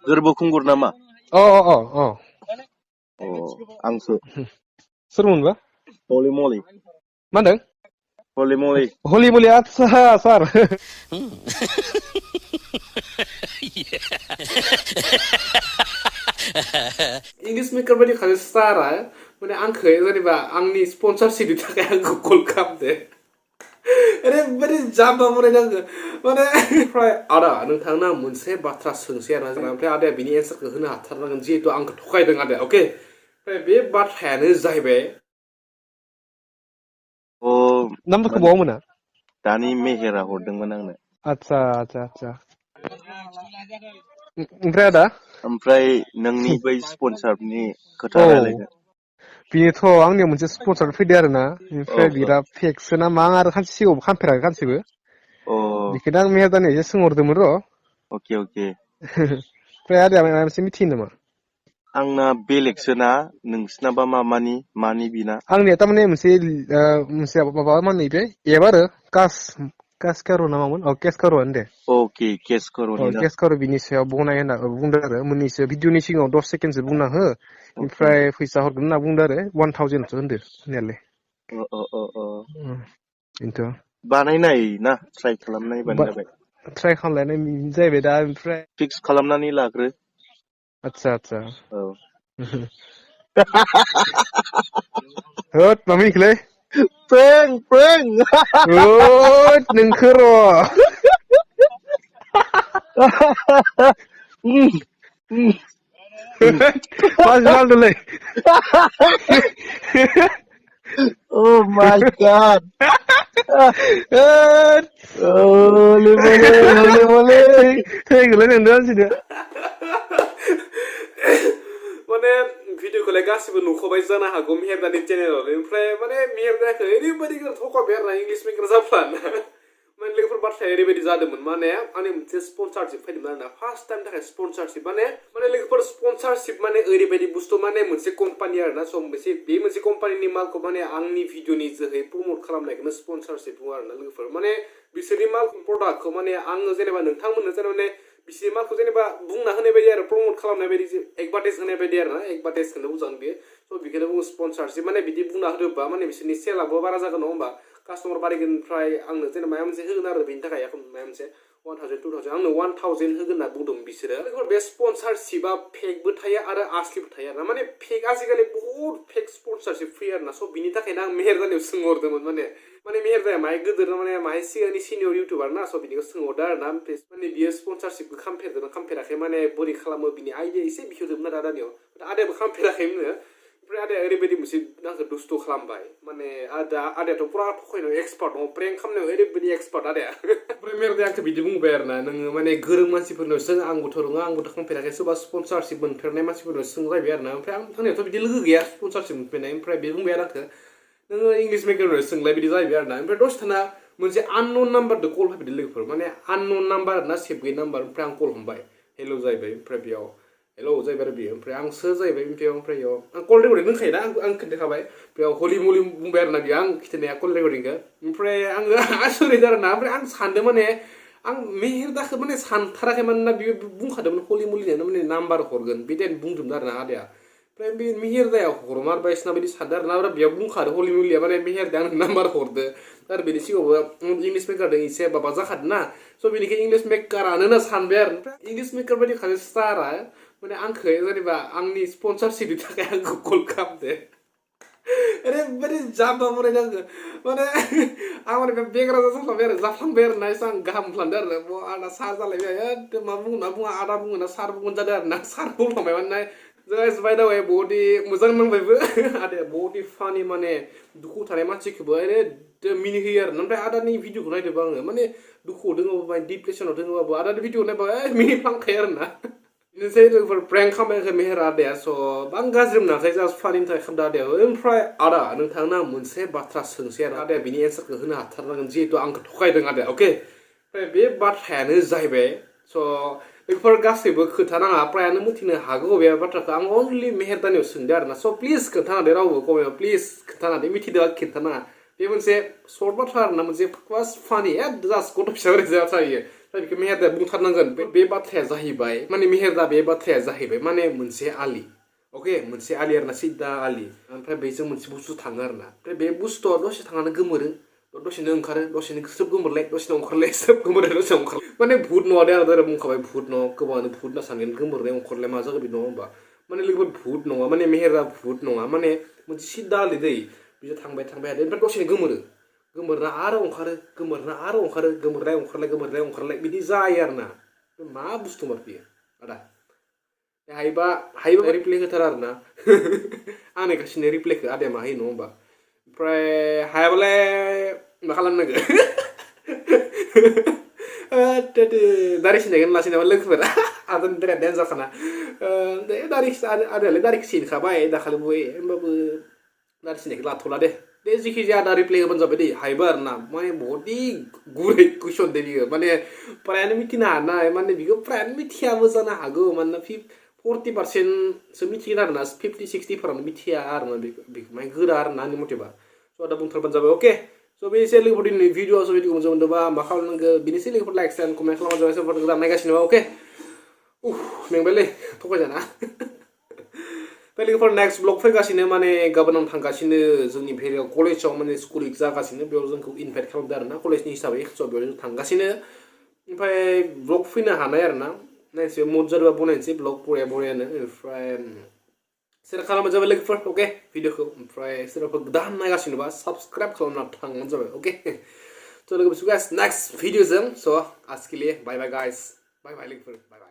गोरबोखुंगुर नामा? अ अ अ अ आंसो सोरमोनबा? हलि मलि मा होनदों? हलि मलि हलि मलि आच्छा सार इंलिश मेकार बायदि खासे सारा माने आंखौ जेनेबा आंनि स्पन्सरशिपनि थाखाय आंखौ कल खालामदो ओरैबायदि जाम्बा बनायदों आङो माने ओमफ्राय आदा नोंथांनो आं मोनसे बाथ्रा सोंसै आरोना जोंना ओमफ्राय आदाया बिनि एन्सारखौ होनो हाथारनांगोन जिहेतु आंखौ थगायदों आदाया अके ओमफ्राय बे बाथ्रायानो जाहैबाय अ नाम्बारखौ माने बाव मोना दानि मेहेरा हरदोंमोन आंनो आच्छा आच्छा आच्छा ओमफ्राय आदा ओमफ्राय नोंनि बै स्पन्सरनि खोथा औ रायलायनो बेथ' आंनियाव मोनसे स्पन्सर फैदो आरोना औ ओमफ्राय औ बिराद फेक्सो ना मा आरो खानसे सिगाङावबो खामफेराखै खानसेबो अ बेखौनो आं मेहेरदानो एसे सोंहरदोंमोन र' अके अके ओमफ्राय आदाया माबा मोनसे मिथियो नामा? आंना बेलेगसोना नोंसिनाबा मानि बिना आंनिया थारमाने मोनसे माबा मा होनो बे एप आरो कासकारो ना मामोन अ केसकारोआनो दे अके केस अ कर'नि ना केसकारो बिनि सायाव बनाय होनना बुंदों आरो मोननैसो भिडिअनि सिगाङाव 10 सेकेन्डसो बुंना हो अके ओमफ्राय फैसा हरगोन होनना बुंदों आरो 1000सो होनदो होननायालाय अ बेनोथ' बानायनाय ना ट्राइ खालामनायबानो जाबाय ट्राइ खालामलायनाय जाहैबाय दा ओमफ्राय फिक्स खालामनानै लाग्रो आच्छा आच्छा औ होद मा मिनिखोलै प्रें होद नोंखो र' मासि लांदोलै Oh my God. होद Holy moly, holy moly. थैगोनलै नोंदों आंसिनो माने भिडिअखौलाय गासिबो नुखाबाय जानो हागौ मेहेरदानि चेनेलाव ओमफ्राय माने मेहेरदाखौ ओरैबायदि थगायबाय आरोना इंलिश मेकार जाफ्लाना माने लोगोफोर बाथ्राया ओरैबायदि जादोंमोन माने आंनि मोनसे स्पन्सरशिप फैदोंमोन आरोना फार्स्ट टाइम थाखाय स्पन्सरशिप माने लोगोफोर स्पन्सरशिप माने ओरैबायदि बुस्थु माने मोनसे कम्पानि आरोना सम मोनसे कम्पानिनि मालखौ माने आंनि भिडिअनि जोहै प्रमट खालामनायखौनो स्पन्सरशिप बुङो आरोना लोगोफोर माने बिसोरनि माल प्रडाक्टखौ माने आङो जेनेबा नोंथांमोननो जेनेबा माने बिसोरनि मालखौ जेनेबा बुंना होनाय बायदि आरो प्रमट खालामनाय बायदि एडभार्टाइज होनाय बायदि आरोना एडभार्टाइजखौनो बुंजागोन बेयो स' बेखौनो बुङो स्पन्सरशिप माने बिदि बुंना होदोंबा माने बिसोरनि सेलाबो बारा जागोन नङा होमबा कास्टमार बारायगोन ओमफ्राय आंनो जेनेबा माबा मोनसे होगोन आरो बेनि थाखाय माबा मोनसे 1000 2000 आंनो 1000 होगोन होनना बुंदों बिसोरो बे स्पन्सरशिपआ फेकबो थायो आरो आसलिबो थायो आरोना माने फेक आजिखालि बहुत फेक स्पन्सरशिप फैयो आरोना स' बिनि थाखायनो आं मेहेरदानियाव सोंहरदोंमोन माने मेहेरदाया माहाय गोदोर माने माहाय सिगांनि सिनियर इउटुबार ना स' बिनिखौ सोंहरदों आरोना माने बियो स्पन्सरशिपखौ खालामफेरदों खालामफेराखै माने बोरै खालामो बिनि आइडिया एसे बिहरदोंमोन आरो आदानियाव आदायाबो खालामफेराखैमोन ओमफ्राय आदाया ओरैबायदि मोनसे आंखौ दुस्थ' खालामबाय माने आदायाथ' पुरा थगायनायाव एक्सपार्ट दङ प्रेंक खालामनायाव ओरैबायदि एक्सपार्ट आदाया ओमफ्राय मेहेरदाया आंखौ बिदि बुंबाय आरोना नोङो माने गोरों मानसिफोरनाव सों आंबोथ' रोङा आंबोथ' खालामफेराखै सोरबा स्पन्सरशिप मोनफेरनाय मानसिफोरनाव सोंलायबाय आरोना ओमफ्राय आंनियावथ' बिदि लोगो गैया स्पन्सरशिप मोनफेरनाय ओमफ्राय बे बुंबाय आरो आंखौ नोङो इंलिश मेकारनाव सोंलाय बिदि जाहैबाय आरोना ओमफ्राय दसे थाना मोनसे आननन नाम्बारदो कल फैबाय लोगोफोर माने आननन नाम्बार आरोना सेभ गैयै नाम्बार ओमफ्राय आं कल हमबाय हेल' जाहैबाय ओमफ्राय बेयाव हेल' जाहैबाय आरो बेयो ओमफ्राय आं सोर जाहैबाय ओमफ्राय बेयाव आं कल रेकर्डिं दोनखायोना आं खोन्थाखाबाय बेयाव हलि मलि बुंबाय आरोना बेयो आं खिथानाया कल रेकर्डिंखौ ओमफ्राय आङो आसरित आरोना ओमफ्राय आं सानदों माने आं मेहेरदाखौ माने सानथाराखै मानोना बियो बुंखादोंमोन हलि मलिनो माने नाम्बार हरगोन बे टाइम बुंदोंमोन आरोना आदाया ओमफ्राय बे मेहेरदाया हरमारबायसिना बायदि सानदों आरोना ओमफ्राय बेयाव बुंखादों हलि मलिया माने मेहेरदाया आंनो नाम्बार हरदो आरो बेनि सिगाङावबो इंलिश मेकारदों एसे माबा जाखादों ना स' बेनिखायनो इंलिश मेकारानो होनना सानबाय आरो ओमफ्राय इंलिश मेकार बायदि खासे स्टारा माने आंखौ जेनेबा आंनि स्पन्सरशिपनि थाखाय आंखौ कल खालामदो ओरैबायदि जाम्बा बनायदों आङो माने आं माने बेग्रा जाफ्लांबाय आरो ना एसे आं गाहाम फ्लांदों आरो आंना सार जालायबाय मा बुङो मा बुङा आदा बुङो ना सार बुङो जादों आरो ना सार बुंफ्लांबाय माने जोंहा बाय द वे बहुद मोजां नांबायबो आदाया बहुद फानि माने दुखु थानाय मानसिखौबो ओरै मिनिहोयो आरो ओमफ्राय आदानि भिडिअखौ नायदोंबा आङो माने दुखुआव दङबाबो डिप्रेसनाव दङबाबो आदानि भिडिअ नायबा मिनिफ्लांखायो आरो ना बिनोसै लोगोफोर प्रेंक खालामनायखौ मेहेर आदाया स' आं गाज्रि मोनाखै जास्ट फानिनि थाखाय खालामदों आदाया ओमफ्राय आदा नोंथांनो आं मोनसे बाथ्रा सोंसै आरो आदाया बिनि एन्सारखौ होनो हाथारनांगोन जिहेतु आंखौ थगायदों आदाया अके ओमफ्राय बे बाथ्रायानो जाहैबाय स' बेफोर गासैबो खोथा नाङा फ्रायानो मिथिनो हागौ बे बाथ्राखौ आं अनलि मेहेरदानियाव सोंदों आरोना स' प्लिज खोन्थानादे रावबो कमेन्टआव प्लिज खोन्थानादे मिथिदों खिन्थानाङा बे मोनसे सर्ट बाथ्रा आरोना मोनसे फार्स्ट फानि जास्ट गथ' फिसा बायदि जाथारो ओमफ्राय बेखौ मेहेरदाया बुंथारनांगोन बे बाथ्राया जाहैबाय माने मेहेरदा बे बाथ्राया जाहैबाय माने मोनसे आलि अके मोनसे आलि आरोना सिद्दा आलि ओमफ्राय बेजों मोनसे बुस्थु थाङो आरोना ओमफ्राय बे बुस्थुआ दसे थांनानै गोमोरो दसेनो ओंखारो दसेनो स्रोब गोमोरलाय दसेनो ओंखारलाय स्रोब गोमोरलाय दसेनो ओंखारलाय माने भुत नङा दे आं दहाय बुंखाबाय भुत नङा गोबाङानो भुत होनना सानगोन गोमोरलाय ओंखारलाय मा जागोन बे नङा होमबा माने लोगोफोर भुत नङा माने मेहेरा भुत नङा माने मोनसे सिद्दा आलि दै बियो थांबाय थादों ओमफ्राय दसेनो गोमोरो गोमोरना आरो ओंखारो गोमोरना आरो ओंखारो गोमोरलाय ओंखारलाय बिदि जायो आरोना मा बुस्थु मार बियो आदा हायोबा रिप्ले होथार आरोना आं नेगासिनो रिप्लेखौ आदाया मा होयो नङा होमबा ओमफ्राय हायाबालाय मा खालामनांगौ दारि सिनायगोन लासै नामा लोगोफोरा आदानि दारिया देन्जार खाना आदायालाय दारिखौ सिनखाबाय दाखालि होमबाबो दारि सिनायखौ लाथ'ला दे जिखि जाया दा रिप्ले होबानो जाबाय दे हायोबा आरोना माने बहुदि गुरै कुइसन दे बियो माने फ्रायानो मिथिनो हानाय माने बिखौ फ्रायानो मिथियाबो जानो हागौ मानोना 40%सो मिथिगोन आरोना 50-60% मिथिया आरोना बेखौ माने गोरा आरोना आंनि मथेबा स' दा बुंथारबानो जाबाय अके स' बेनोसै लोगोफोर दिनै भिडिअ स' भिडिअखौ मोजां मोनदोंबा मा खालामनांगौ बेनोसै लोगोफोर लाइक एन्ड कमेन्ट खालामबानो जाबाय सोरफोर गोदान नायगासिनोबा अके मेंबायलै थगायजाना ओमफ्राय लोगोफोर नेक्स्ट ब्लग फैगासिनो माने गाबोन आं थांगासिनो जोंनि भेरियाव कलेजाव माने स्कुल उइक जागासिनो बेयाव जोंखौ इनभाइट खालामदों आरोना कलेजनि हिसाबै स' बेयाव जों थांगासिनो ओमफ्राय ब्लग फैनो हानाय आरोना नायनोसै मुड जादोंबा बनायनोसै ब्लग बरियानो ओमफ्राय सेयार खालामबानो जाबाय लोगोफोर अके भिडिअखौ ओमफ्राय सोरबाफोर गोदान नायगासिनोबा साबस्क्राइब खालामना थांबानो जाबाय अके स' लोगोफोर नेक्स्ट भिडिअजों स' आजके लिए बाय बाय गाइस बाय बाय लोगोफोर बाय बाय